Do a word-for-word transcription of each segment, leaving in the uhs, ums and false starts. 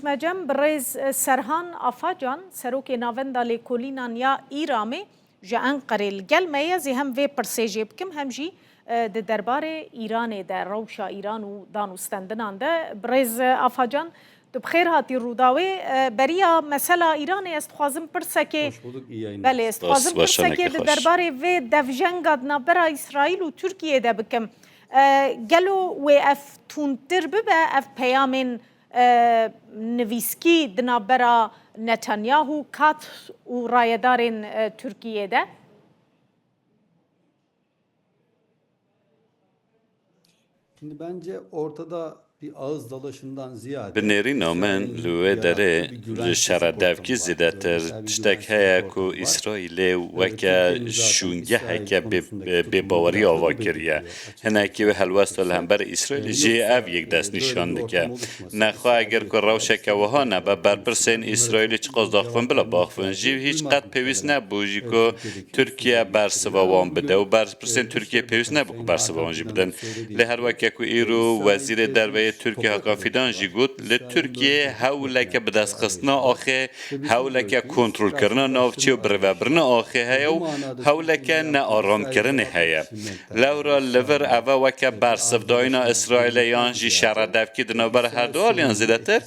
Me cem birêz Serhan Afacan, serokê Navenda Lêkolînan ya Îramê ji Enqerê li gel me ye. Ez ê hem vê pirsê jê bikim, hem jî, e, di derbarê Îranê de, rewşa Îran û dan û stendinan de. Birêz Afacan, tu bi xêr hatî Rûdawê. E, beriya mesela Îranê ez dixwazim pirsekê Hoş bulduk, iyi yayınlar. Belê, ez dixwazim Spas, baş pirsekê anekê di xweş. derbarê vê devjenga di navbera Îsraîl û Tirkiyê de bikim. E, gelo wê ev tundtir bibe, ev peyamên, e, nivîskî di navbera Netanyahu, Katz û rayedarên, e, Tirkiyê de? Şimdi bence ortada bir ağız dalaşından ziyade Bi nêrîna min li wê derê li şeredevkî zêdetir tiştek heye ku Îsraîlê weke şûngeheke bê, bêbawerî ava kiriye. Hinekî wê helwesta li hember Îsraîlê jî ev yek dest nîşan dike. Nexwe eger ku rewşeke wiha nebe, berpirsên Îsraîlê çiqas daxivin bila baxivin jî hîç qet pêwîst nebû jî ku Tirkiye bersiva wan bide û berpirsên Tirkiye pêwîst nebû ku bersiva wan jî bidin. Lê her weke ku îro Wezîrê Derve yê Tirkiye Hakan Fidan jî got, li Tirkiyeyê hewleke bidestxistina axê, hewleke kontrolkirina navçê û birêvebirina axê heye û hewleke nearamkirinê heye. Lewra li vir eve weke bersivdayîna Îsraîlê yan jî şeredevkî di navbera her du aliyan zêdetir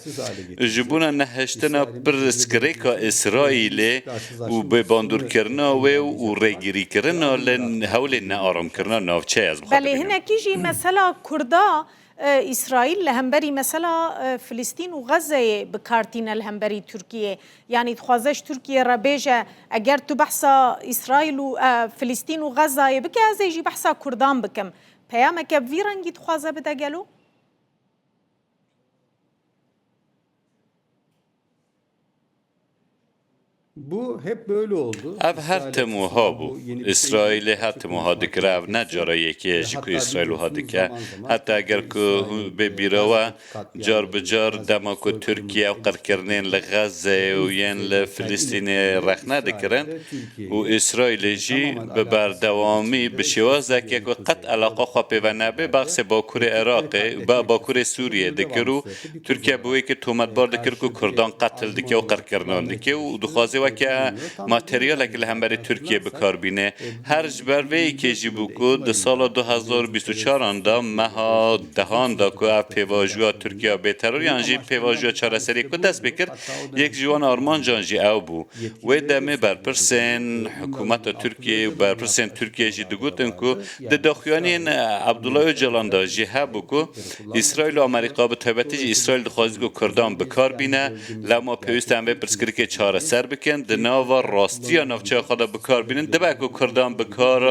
ji bona nehiştina pirsgirêka Îsraîlê û bêbandorkirina wê û rêgirîkirina li hewlê nearamkirina navçeyê ez bixwe Belê, bibînim. Hinekî jî mesela Kurda, e, Îsraîl li hemberî mesela, e, Filistîn û Xezeyê bi kar tîne li hemberî Tirkiyê. Yanî dixwaze ji Tirkiyê re bêje, eger tu behsa Îsraîl û, e, Filistîn û Xezayê bike, ez ê jî behsa Kurdan bikim. Peyameke bi vî rengî dixwaze bide gelo? Bu hep böyle oldu. Ev her tim wiha bû. Îsraîlê her tim wiha dikir. Ev ne cara yekê ye jî ku Îsraîl wiha dike. Heta eger ku hûn bê bîra we, car bi car dema ku Tirkiye ew qirkirinên li Xezeyê û yên li Filistînê rexne dikirin û Îsraîlê jî bi berdewamî bi şêwazeke ku qet eleqa xwe pê ve nebe, behsê Bakurê Iraqê, ba-, Bakurê Sûriyê dikir û Tirkiye bi wê yekê tometbar dikir ku Kurdan qetil dike û qirkirinan dike û dixwaze weke materyalek li hemberî Tirkiye bi kar bîne. Her ji ber vê yekê jî bû ku di sala du hezar û bîst û çaran de, meha dehan de ku ev pêvajoya Tirkiye bê teror yan jî pêvajoya çareseriyê ku dest pê kir, yek ji wan armancan jî ew bû. Wê demê berpirsên hikûmeta Tirkiyeyê û berpirsên Tirkiye jî digotin ku di daxuyaniyên Abdullah Ocalan de jî hebû ku Îsraîl û Amerîka, bi taybetî jî Îsraîl, dixwazî ku Kurdan bi kar bîne, lema pêwîst e em vê pirsgirêkê çareser bikin, di nava rastiya navçeya xwe de bi kar bînin. Dibe ku Kurdan bi kar,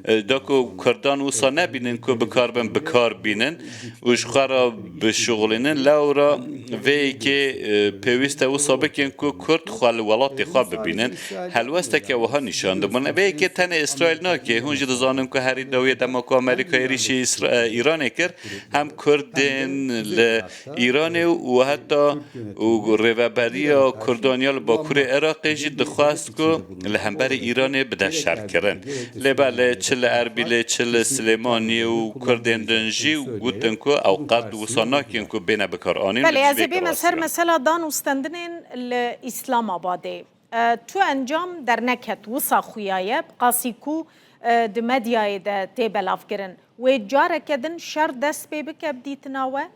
e, da ku Kurdan wisa nebînin ku bi kar bin, bi kar bînin û ji xwe re bişuxulînin. Lewra vê yekê, e, pêwîst e wisa bikin ku Kurd xwe li welatê xwe bibînin. Helwesteke wiha nîşan dibin. Vê yekê tenê Îsraîl nake. Hûn jî dizanin ku herî dawiyê dema ku Amerîka êrîşî Îsra-, e, Îranê kir, hem Kurdên li Îranê û heta û rêveberiya Kurdan ya li Bakurê Iraqê jî dixwest ku li hemberî Îranê bide şerkirin. Lê belê çi li Erbîlê, çi li Silêmaniyê û Kurdên din jî gotin ku ew qet wisa nakin ku bêne bikaranîn û Belê, ez ê bême ser mesela dan û stendinên li Îslamabadê. E, tu encam derneket wisa xuya ye, bi qasî ku, e, di medyayê de tê belavkirin. Wê careke din şer dest pê bike bi dîtina we?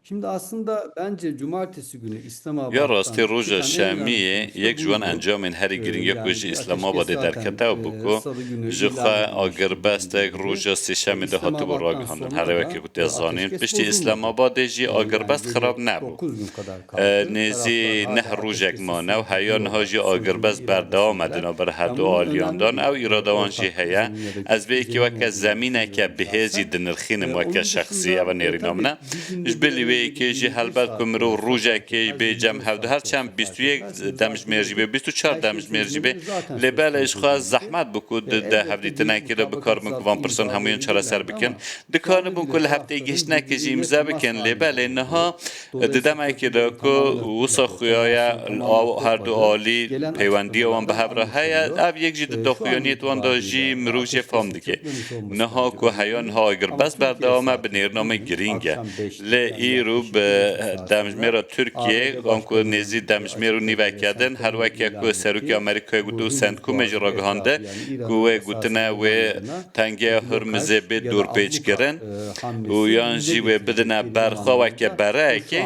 Şimdi aslında bence cumartesi günü İslamabad'dan Ya rastî roja şemiyê yek ji wan encamên herî girîng ya ku ji Îslamabadê derkete ew bû ku ji xwe agirbestek roja sêşemê de hatibû ragihandin. Herê weke ku tê zanîn, piştî Îslamabadê jî agirbest xirab nebû. E, nêzî neh rojek mane û heya niha jî agirbest berdewam e di navbera her du aliyan de. Ew îrada wan jî heye. Ez vê yekê weke zemîneke bihêzî dinirxînim, weke şexsî, ev e nêrîna min e. Ji bilî wê Yekê jî helbet ku mirov rojekê bê cem hevdu, her çend bîst û yek demjimêr jî bê, bîst û çar demjimêr jî bê, lê belê ji xwe zehmet bû ku di, di hevdîtinekê de bikaribin ku van pirsan hemûyan çareser bikin. Dikaribin ku li hefteyê gihiştinekê jî îmze bikin, lê belê niha di demekê de ku wisa xuya ye, aw-, her du alî peywendiya wan bi hev re heye, ev yek jî di daxuyaniyê wan de jî mirov jê fam dike. Niha ku heya niha agirbest berdewam e, bi nêrîna me girîng e. Lê îro bi demjimêra Tirkiyê, anku nêzî demjimêr û nîveke din, her weke ku Serokê Amerîkayê got û CENTCOMê jî ragihande ku wê gotine wê tengeya Hurmizê bê dorpêçkirin û yan jî wê bidine ber xwe weke bereyekê.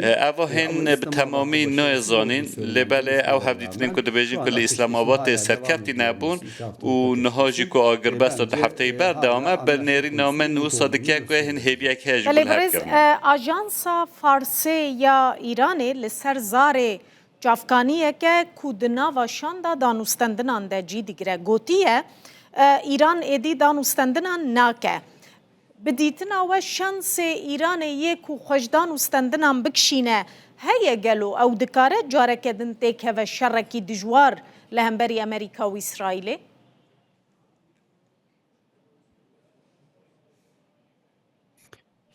E, eva hên bi temamî nayê zanîn, lê belê ew hevdîtinên ku dibêjin ku li Îslamabatê serkeftî nebûn û niha jî ku agirbesta du hefteyî berdewam e, bi nêrîna min wisa dike ku hên hêviyek heye ji Belê birêz, e, Ajansa Farsê ya Îranê li ser zarê çavkaniyeke ku di nava şanda danûstendinan de cî digire gotiye, e, Îran êdî danûstendinan nake. Bi dîtina we şansê Îranê yê ku xwe ji danûstendinan bikişîne heye gelo? Ew dikare careke din têkeve şerekî dijwar li hemberî Amerîka û Îsraîlê?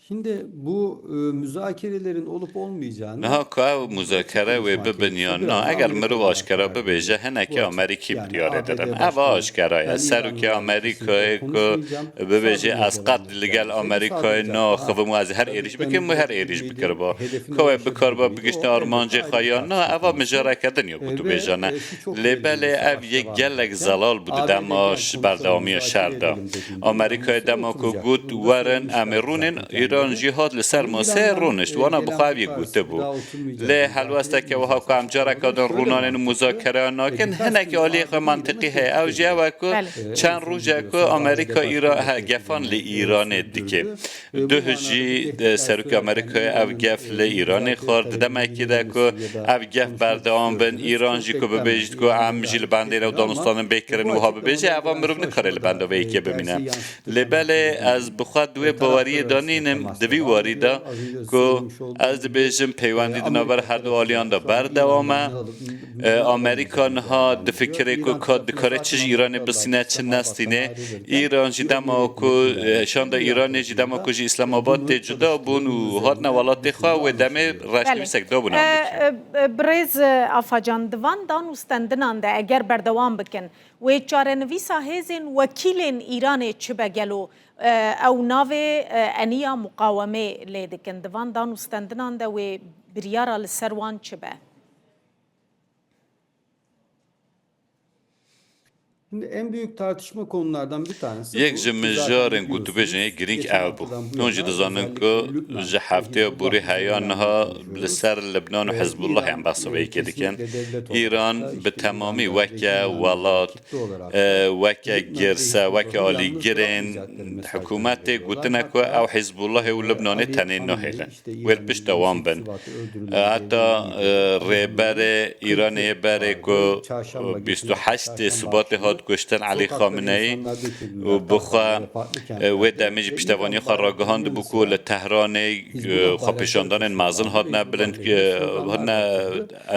Şimdi bu, e, müzakerelerin olup olmayacağını Niha ku ew muzakere wê bibin yan na, eger mirov aşkera bibêje, hinekî Amerîkî bi diyarê dirin. Ev aşkera ye. Serokê Amerîkayê ku bibêje, ez qet li gel Amerîkayê naxivim û ez her êrîş bikim û her êrîş bikiriba. Ku wê bikariba bigihîşte armancê xwe yan na, eva mijareke din ya gotûbêjan e. Lê belê ev yek gelek zelal bû di dema ş-, berdewamiya şer de. Amerîkayê dema ku got, werin, em ê rûnin, Îran jî hat li ser masê rûnişt. Wana bi xwe ev yek gotibû. Lê helwesteke wiha ku em careke din rûnanên û muzakereyan nakin, hinekî aliyê xwe mantiqî heye. Ew jî ew e ku Belê. çend rojek ku Amerîka Îra-, he, gefan li Îranê dike. Duh jî, e, Serokê Amerîkayê ev gef li Îranê xwar. Di demekî de ku ev gef berdewam bin, Îran jî ku bibêjit ku em jî li bendê ne û danûstanin bê kirin, wiha bibêje, eva mirov nikare li benda vê yekê bimîne. Lê belê ez bi xwe di wê baweriyê de nînim, di vî warî de ku ez dibêjim peywendî di navber her du aliyan de berdewam e. E, Amerîka niha difikire ku ka dikare çi ji Îranê bistîne, çi nestîne. Îran jî dema ku, e, şanda Îranê jî dema ku ji Îslamabad tê cuda bûn û hatine welatê xwe, wê demê reşnivîsek dabûn Belê. Amerîkî. E, e, e, birêz, e, Afacan, di van dan û stendinan de eger berdewam bikin, wê çarenivîsa hêzên wekîlên Îranê çi be gelo? E, ew navê, e, eniya muqawemê lê dikin. Di van dan û stendinan de wê biryara li ser wan çi be? Şimdi en büyük tartışma konulardan bir tanesi Yek bu. ji mijarên gotûbêjên yê girîng ew bû. Hûn jî dizanin ku ji hefteya borî heya niha li ser Libnan û Hizbullahê em behsa vê yekê dikin. Îran bi temamî weke welat, e, weke girse, weke alîgirên hikûmetê gotine ku ew Hizbullahê û Libnanê tenê nahêlin. Wê li pişta wan bin. E, heta, e, rêberê Îranê yê berê ku bîst û heştê Sibatê hat kuştin Elî Xameneî û bi xwe, e, wê demê jî piştevaniya xwe ragihand bû ku li Tehranê, e, xwepêşandanên mezin hatine bilind, e, hatine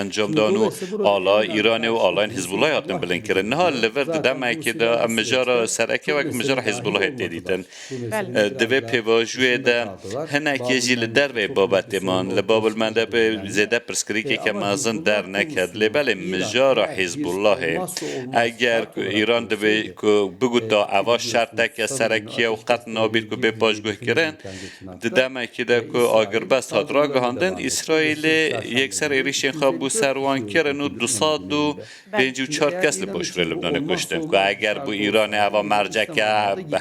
encamdan û ala Îranê û alayên Hizbullahê hatin bilind kirin. Niha li vir di demekê de em mijara sereke wek mijara Hizbullahê tê dîtin. Belê. E, di vê pêvajoyê de hinekê jî li derveyê babetê man. Li Babelmendebê zêde pirsgirêkeke mezin derneket. Lê belê mijara Hizbullahê, eger ku Îran divê ku biguta eva şerteke serekî ye û qet nabît ku bê paşguhkirin, di demekî de ku agirbest hat ragihandin, Îsraîlê yekser êrîşên xwe bû ser wan kirin û du sed û pêncî û çar kes li başûrê Libnanê kuştin, ku eger bû Îranê eva merceke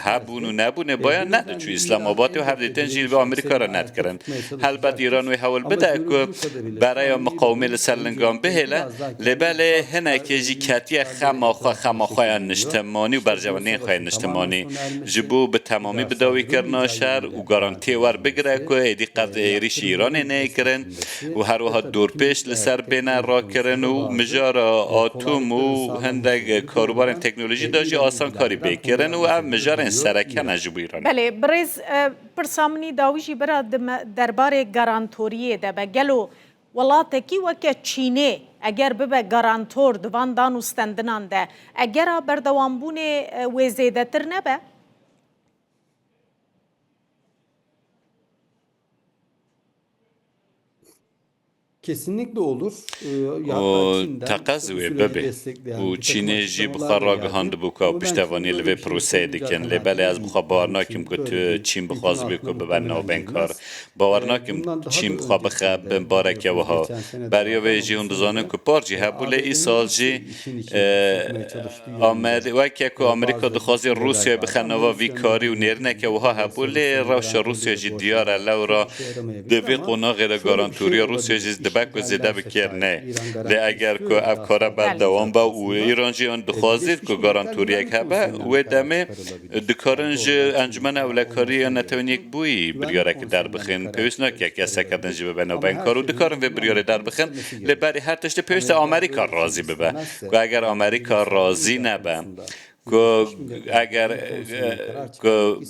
hebûn û nebûnê baya, nediçû Îslamabadê û hevdîtin jî li Amerîka re nedikirin. Helbet Îran wê hewl bide ku bereya miqawimê li ser lingan bihêle, lê belê hinekê jî ketiye xema xwe, xema xwe ya niştimanî û berjewendiyên xwe ya niştimanî ji bo bi temamî bidawîkirina şer û garantiyê werbigire ku êdî qet êrîşî Îranê neyê kirin û her wiha dorpêç li ser bêne rakirin û mijara atom û hindek karûbarên teknolojî de jî asankarî bê kirin û ev mijarên sereke ne ji bo Îranê. Belê, birêz, e, pirsa min î dawî jî bira di me-, derbarê garantoriyê de be. Gelo welatekî weke Çînê eger bibe garantor di van dan û stendinan de, egera berdewambûnê, e, wê zêdetir nebe? Kesinlikle olur. Ee, ya hatta Û Çin de teqez wê sürekli bibe. Destekleyen Û bir takım Çînê jî bi xwe açıklamalar da geldi. ragihandibû ku ew Ama ben piştevanî şunu li da vê bir proseyê şey dikin. Lê belê ez bi xwe bawer nakim ku tu Çîn bixwazibê ku bibe navbenkar. Bawer nakim Çîn bi xwe bixe bin bareke wiha. Beriya vê jî hûn dizanin ku par jî hebû, lê îsal jî, e, Amed-, weke ku Amerîka dixwazê Rûsya bixe nava vî karî û nêrîneke wiha hebû, lê rewşa Rûsya jî diyar e. Lewra di vê qonaxê de garantoriya Rûsya jî dibe ku zêde bi kêr neyê. Lê eger ku ev kare berdewam be û Îran jî dixwazît ku garantoriyek hebe, wê demê dikarin ji Encûmena Ewlekarî ya Netewên Yekbûyî biryarek derbixin. Pêwîst nake keseke din jî bibe navbenkar û dikarin vê biryarê derbixin. Lê berî her tiştî pêwîst e Amerîka razî bibe. Ku eger Amerîka razî nebe, ku eger, e, ku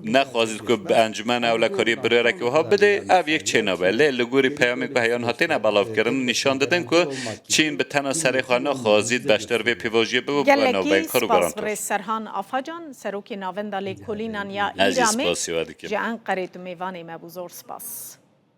nexwazît ku bi Encûmena Ewlekariyê biryareke wiha bidê, ev yek çênabe. Lê li gorî peyamên ku heyan hatine belavkirin nîşan didin ku Çîn bi tena serê xwe nexwazît beşdar vê pêvajoyê bibe, bibe Gelekî navbenkar û spas garantor. Birêz Serhan Afacan, Serokê Navenda Lêkolînan ya Ez jî Îramê, spasî we dikim. Ji Enqerê tu mêvanê me bû, zor spas.